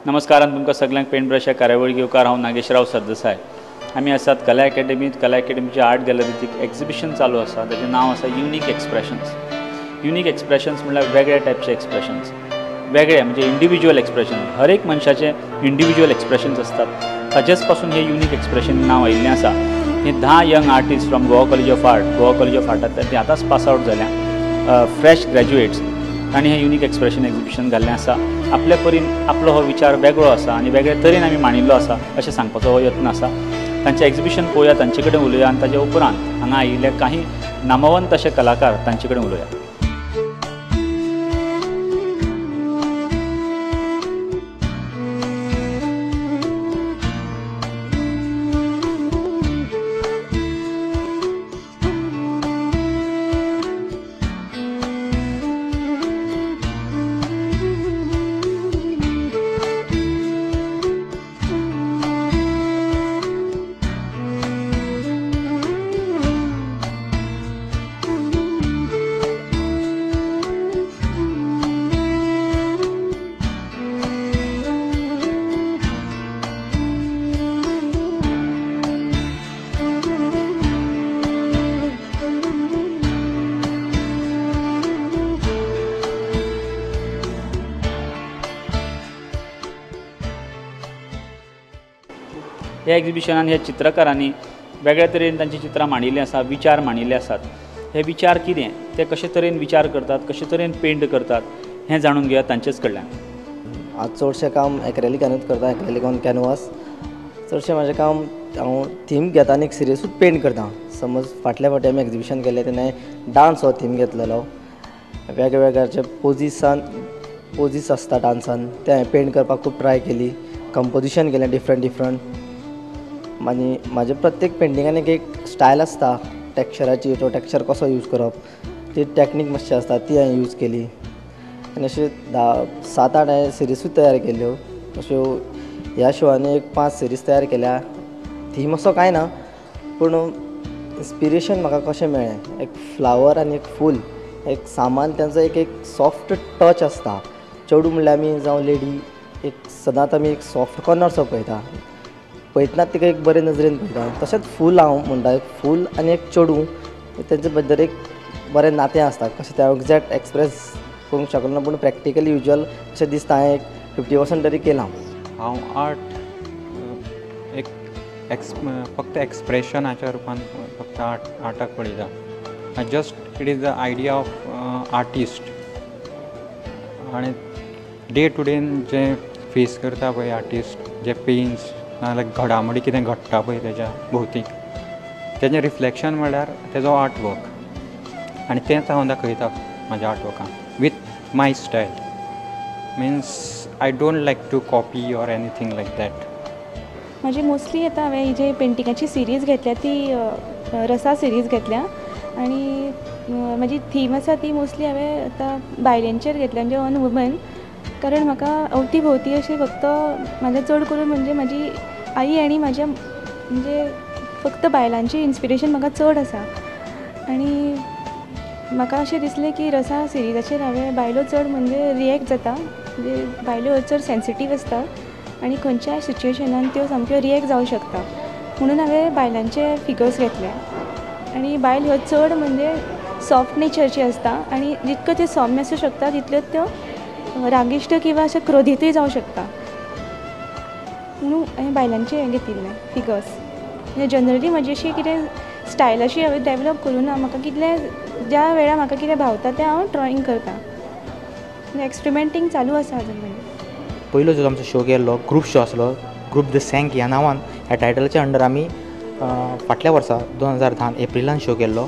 नमस्कार आनी तुमकां सगळ्यांक पेंट ब्रश ह्या कार्यावळीक येवकार. हांव नागेशराव सरदेसाय. आमी आसात कला एकेडमीत. कला एकेडमीच्या आर्ट गॅलरीत एक एक्झिबिशन चालू आसा, ताचें नांव आसा युनीक एक्सप्रेशन्स. युनीक एक्सप्रेशन्स म्हणल्यार वेगळ्या टायपचे एक्सप्रेशन्स, वेगळे म्हणजे इंडिविज्युअल एक्सप्रेशन. हर एक मनशाचे इंडिविज्युअल एक्सप्रेशन्स आसतात, ताचेच पासून हे युनीक एक्सप्रेशन नांव आयिल्लें आसा. हे 10 young artist from Goa college of art, Goa college of आर्टांतल्यान ते आतांच पास आवट जाल्या, फ्रेश ग्रॅज्युएट्स, तांणी हें युनीक एक्सप्रेशन एक्झिबिशन घाल्लें आसा. आपल्या परीन आपलो हो विचार वेगळो आसा आनी वेगळे तरेन आमी मांडिल्लो आसा अशें सांगपाचो हो यत्न आसा. तांचें एक्झिबिशन पळोवया, तांचे कडेन उलोवया आनी ताचे उपरांत हांगा आयिल्ले काही नामवंत अशे कलाकार तांचे कडेन उलोवया. ह्या एक्झिबिशनान ह्या चित्रकारांनी वेगळ्या तरेन तांची चित्रां मांडिल्लीं आसा, विचार मांडिल्ले आसात. हे विचार कितें, ते कशे तरेन विचार करतात, कशे तरेन पेंट करतात हें जाणून घेवया तांचेच कडल्यान. आज चडशें काम एक्रेलिकानूच करता, एक्रेलिक ऑन कॅनवास. चडशें म्हाजें काम हांव थीम घेता आनी एक सिरियसूच पेंट करता. समज फाटल्या फावटी आमी एक्झिबिशन केलें तेन्ना डांस हो थीम घेतलेलो. वेगळ्या पोजीसान पोजीस आसता डांसान, तें हांवें पेंट करपाक खूब ट्राय केली. कंपोजिशन केलें डिफरंट डिफरंट. आनी म्हाज्या प्रत्येक पेंटिंगान एक स्टायल आसता टॅक्स्चराची, तो टॅक्स्चर कसो यूज करप ती टॅक्नीक मातशी आसता, ती हांवें यूज केली. आनी अश्यो 7-8 हांवें सिरिसूय तयार केल्यो. अश्यो ह्या शोआनी एक 5 सिरीज तयार केल्या. थीम असो कांय ना, पूण इन्स्पिरेशन म्हाका कशें मेळ्ळें, एक फ्लावर आनी एक फूल, एक सामान तांचो एक एक सॉफ्ट टच आसता. चेडूं म्हणल्यार आमी जावं लेडी एक सदांच आमी एक सॉफ्ट कॉर्नर सो पळयता, पळयतना तिका एक बरे नजरेन पळयता. तशेंच फूल हांव म्हणटा, एक फूल आनी एक चेडूं तेंचे बद्दल एक बरें नातें आसता. कशें तें हांव एग्जॅक्ट एक्सप्रेस करूंक शकलो ना, पूण प्रॅक्टिकली युज्युअल अशें दिसता हांवें एक 50% तरी केलां. हांव आर्ट एक फक्त एक्सप्रेशनाच्या रुपान फक्त आर्टाक पळयता. Just it is the idea of artist. आनी डे टू डे जें फेस करता पळय आर्टिस्ट, जे पेन्स नाजाल्यार घडामोडी कितें घडटा पळय तेज्या भोवतीक, तेजें रिफ्लेक्शन म्हळ्यार तेजो आर्ट वर्क. आनी तेंच हांव दाखयता म्हाज्या art वर्कान with my style. Means I don't like to copy or anything like that. म्हाजी मोस्टली आतां हांवें जी पेंटिंगाची सिरीज घेतल्या ती रसा सिरीज घेतल्या आनी म्हाजी थीम आसा ती मोस्टली हांवें आतां बायलांचेर घेतल्या, म्हणजे ऑन वुमन. कारण म्हाका अवती भोवती अशी फक्त म्हाजें चड करून म्हणजे म्हाजी आई आनी म्हाज्या म्हणजे फक्त बायलांची इन्स्पिरेशन म्हाका चड आसा. आनी म्हाका अशें दिसलें की रसा सिरिजाचेर हांवें बायलो चड म्हणजे रिएक्ट जाता, म्हणजे बायलो चड सेन्सिटीव आसता आनी खंयच्याय सिच्युएशनान त्यो सामक्यो रिएक्ट जावं शकता, म्हणून हांवें बायलांचे फिगर्स घेतले. आनी बायल ह्यो चड म्हणजे सॉफ्ट नेचरची आसता आनी जितक्यो त्यो सौम्य आसूं शकता तितल्यो त्यो रागिश्ट किंवा अशें क्रोधितूय जावं शकता, म्हणून हांवें बायलांचे हें घेतिल्लें फिगर्स. म्हणजे जनरली म्हजी अशी कितें स्टायल अशी हांवें डेवलप करूं ना, म्हाका कितलें ज्या वेळार म्हाका कितें भावता तें हांव ड्रॉइंग करता. एक्सपेरिमेंटींग चालू आसा अजून. म्हणजे पयलो जो आमचो शो केल्लो ग्रूप शो आसलो, ग्रूप the सँक ह्या नांवान, ह्या टायटलाच्या अंडर आमी फाटल्या वर्सा 2010 एप्रिलान शो केल्लो.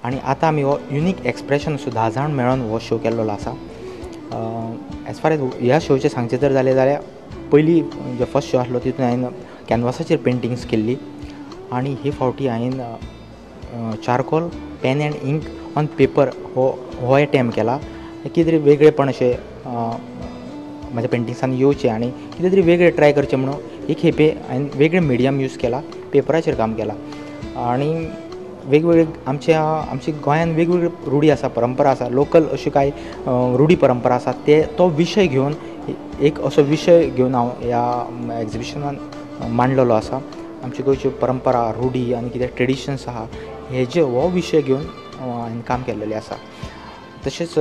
आनी आतां आमी हो युनीक एक्सप्रेशन असो 10 जाण मेळोन हो शो केल्लो आसा. एज फार एज ह्या शोचें सांगचें जर जालें जाल्यार पयली जो फर्स्ट शो आसलो तितून हांवें कॅनवासाचेर पेंटिंग्स केल्ली आनी हे फावटी हांवें charcoal pen and ink on paper हो एटेम्प केला. कितें तरी वेगळेपण अशें म्हाज्या पेंटिंग्सान येवचें आनी कितें तरी वेगळें ट्राय करचें म्हणून एक खेपे हांवें वेगळें मिडियम यूज केला, पेपराचेर काम केलां. आनी वेगवेगळे आमच्या आमच्या गोंयांत वेगवेगळे रुढी आसा, परंपरा आसा, लोकल अश्यो कांय रुढी परंपरा आसा, ते तो विशय घेवन एक असो विशय घेवन हांव ह्या एग्जिबिशनान मांडलेलो आसा. आमची गोंयच्यो परंपरा, रुढी आनी कितें ट्रेडिशन्स आहा हेजे हो विशय घेवन हांवें काम केल्लेलें आसा. तशेंच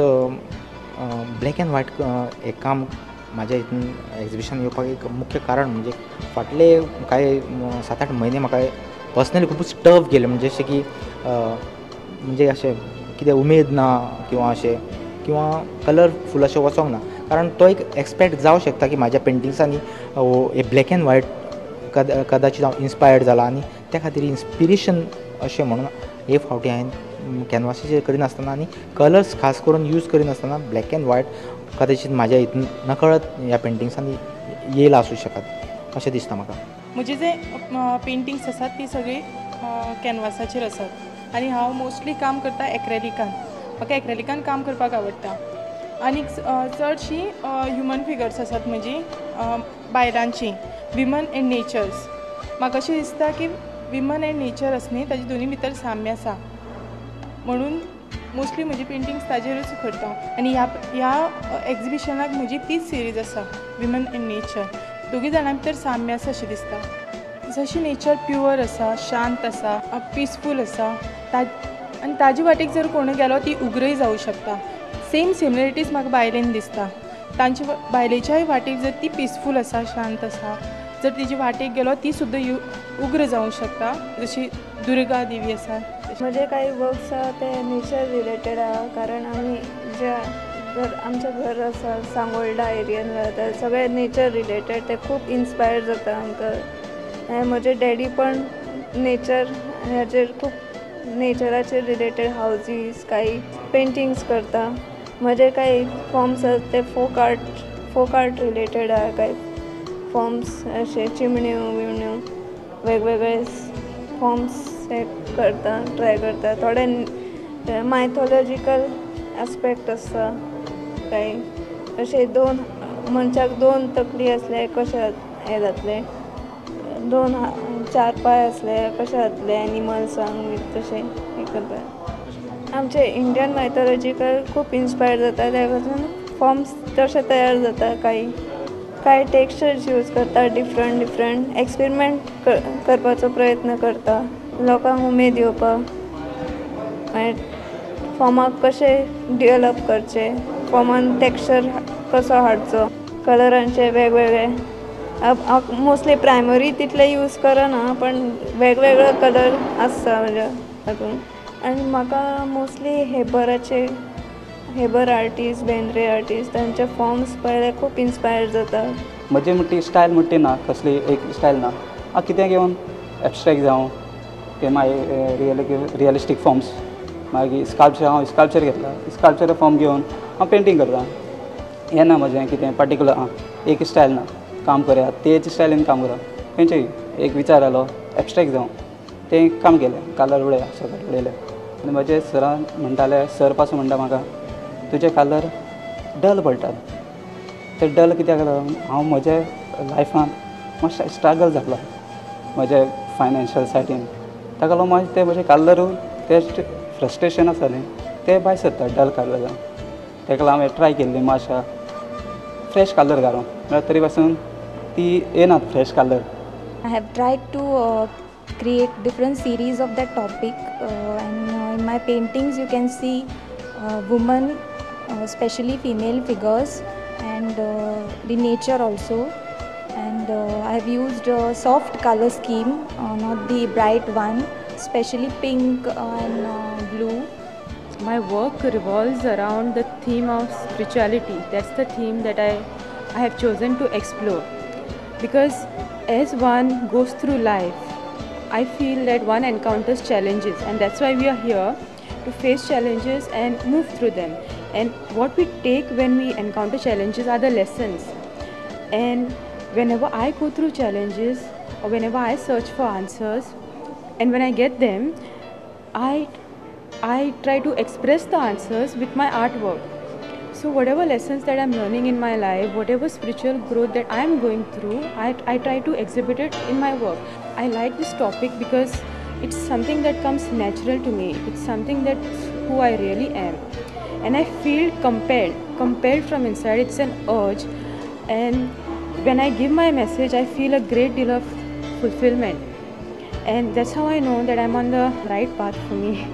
ब्लॅक एंड व्हायट हें काम म्हाज्या हितून एग्जिबिशन येवपाक एक मुख्य कारण म्हणजे फाटले कांय 7-8 म्हयने म्हाका पर्सनली खुबूच टफ गेले, म्हणजे अशें की म्हणजे अशें कितें उमेद ना किंवा अशें किंवा कलरफूल अशें वचोंक ना, कारण तो एक एक्सपेक्ट जावं शकता की म्हाज्या पेंटिंग्सांनी हे ब्लॅक एंड व्हायट कदाचित हांव इन्स्पायर्ड जाला आनी त्या खातीर इन्स्पिरेशन अशें म्हणून हे फावटी हांवें कॅनवासीचेर करिनासतना आनी कलर्स खास करून यूज करिनासतना ब्लॅक एंड व्हायट कदाचित म्हाज्या हितून नकळत ह्या पेंटिंग्सांनी येयला आसूं शकत अशें दिसता म्हाका. म्हजी जे पेंटिंग्स आसात ती सगळी कॅनवासाचेर आसात आनी हांव मोस्टली काम करता एक्रेलिकान. म्हाका एक्रेलिकान काम करपाक आवडटा आनी चडशीं ह्युमन फिगर्स आसात म्हजी बायलांची, विमन एंड नेचर्स. म्हाका अशें दिसता की विमन एंड नेचर आसा न्ही, ताजे दोनी भितर साम्य आसा, म्हणून मोस्टली म्हजी पेंटिंग्स ताजेरूच करता. आनी ह्या एग्जिबिशनाक म्हजी तीच सिरीज आसा, विमन एंड नेचर. दोगी जाणां भितर साम्य आसा अशें दिसता. जशी नेचर प्युअर आसा, शांत आसा, पिसफूल आसा, आनी ताजे वाटेक जर कोण गेलो ती उग्रय जावं शकता. सेम सिमिलरिटीज म्हाका बायलेन दिसता. तांचे बायलेच्याय वाटेक जर ती पिसफूल आसा, शांत आसा, जर तिजे वाटेक गेलो ती सुद्दां उग्र जावं शकता, जशी दुर्गा देवी आसा. म्हजे काही वर्क्स आहा ते नेचर रिलेटेड आहा, कारण आमी ज्या घर आमचें घर आसा सांगोल्डा एरियन रावता, सगळें नेचर रिलेटेड, ते खूब इन्स्पायर जाता आमकां. म्हजे डॅडी पण नेचर हाजेर खूब नेचराचेर रिलेटेड हावजीस काही पेंटिंग्स करता. म्हजे काही फॉर्म्स आसा ते फोक आर्ट रिलेटेड आहा, काही फॉर्म्स अशे चिमण्यो बिमण्यो वेगवेगळे फॉर्म्स हे करता, ट्राय करता. थोडे मायथोलॉजिकल एस्पेक्ट आसता, काही अशे दोन मनशाक दोन तकली आसले कशें हें जातलें, दोन चार पांय आसले कशें जातलें एनिमल्सांक तशें हें करता. आमचे इंडियन मायथोलॉजिकल खूब इन्स्पायर जाता, त्या पासून फॉर्म्स तशे तयार जाता. काही कांय टेक्स्चर्स यूज करता, डिफरंट डिफरंट एक्सपेरिमेंट करपाचो प्रयत्न करता, लोकांक उमेद येवपाक. मागीर फॉर्माक कशें डेवलप करचें, फॉर्मान टेक्स्चर कसो हाडचो, कलरांचे वेगवेगळे. मोस्टली प्रायमरी तितले यूज करना, पण वेगवेगळे कलर आसता म्हणजे हातून. आनी म्हाका मोस्टली हेबराचे, हेबर आर्टिस्ट, बेंद्रे आर्टिस्ट, तांचे फॉर्म्स पळयल्यार खूब इन्स्पायर जाता. म्हजी म्हणटी स्टायल म्हणटी ना, कसली एक स्टायल ना. हांव कितें घेवन एबस्ट्रेक्ट जावं ते मागीर रियलिस्टीक फॉर्म्स, मागीर स्कल्पचर, हांव स्कल्पचर घेतला, स्कल्पचर फॉर्म घेवन हांव पेंटींग करता. हें ना म्हजें कितें पर्टिकुलर आं एक स्टायल ना, काम करया तेच स्टायलीन काम करप. खंयचेय एक विचार आयलो एबस्ट्रेक्ट जावं तें काम केलें, कलर उडया सगळें उडयलें. आनी म्हजे सरान म्हणटाले, सर पासून म्हणटा म्हाका, तुजे कलर डल पडटात. ते डल कित्याक लागून हांव म्हज्या लायफांत मातशें स्ट्रगल जातलो म्हज्या फायनान्शियल सायडीन, ताका लागून मातशें ते म्हजे कलर ते फ्रस्ट्रेशन आसा न्ही ते भायर सरता डल कलर जावन. ताका लागून हांवें ट्राय केल्ली मातशा फ्रेश कलर घालून, म्हळ्यार तरी पासून ती येनात fresh colour. I have tried to create different series of that topic, and in my paintings you can see women, especially female figures, and the nature also. And I have used a soft color scheme, not the bright one, especially pink and blue. My work revolves around the theme of spirituality. That's the theme that I have chosen to explore, because as one goes through life, I feel that one encounters challenges, and that's why we are here to face challenges and move through them. And what we take when we encounter challenges are the lessons. And whenever I go through challenges, or whenever I search for answers, and when I get them, I try to express the answers with my artwork. So whatever lessons that I'm learning in my life, whatever spiritual growth that I'm going through, I try to exhibit it in my work. I like this topic because it's something that comes natural to me. It's something that's who I really am. And I feel compelled from inside. It's an urge And when I give my message, I feel a great deal of fulfillment, and that's how I know that I'm on the right path for me,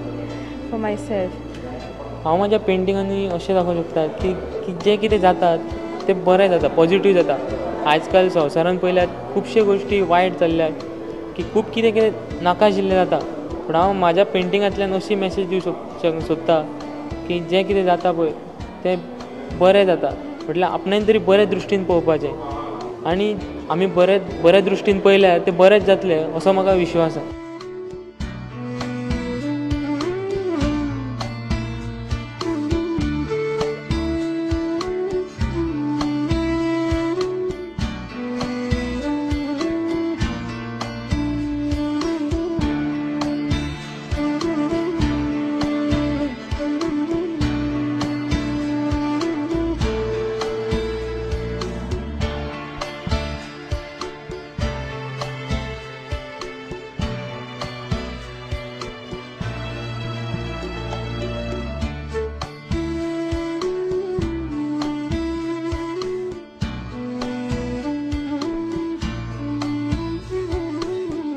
for myself. हांव म्हाज्या पेंटिंगांनी अशें दाखोवंक शकता की जें कितें जाता तें बरें जाता, पॉजिटीव जाता. आजकाल संवसारान पळयल्यार खुबश्यो गोश्टी वायट चल्ल्यात की खूब कितें कितें नाका आशिल्लें जाता, पूण हांव म्हाज्या पेंटिंगांतल्यान अशी मॅसेज दिवंक सोदता की जें कितें जाता पळय तें बरें जाता. म्हटल्यार आपणान तरी बरे दृश्टीन पळोवपाचें आनी आमी बरे दृश्टीन पळयल्यार तें बरेंच जातलें असो म्हाका विश्वास आसा.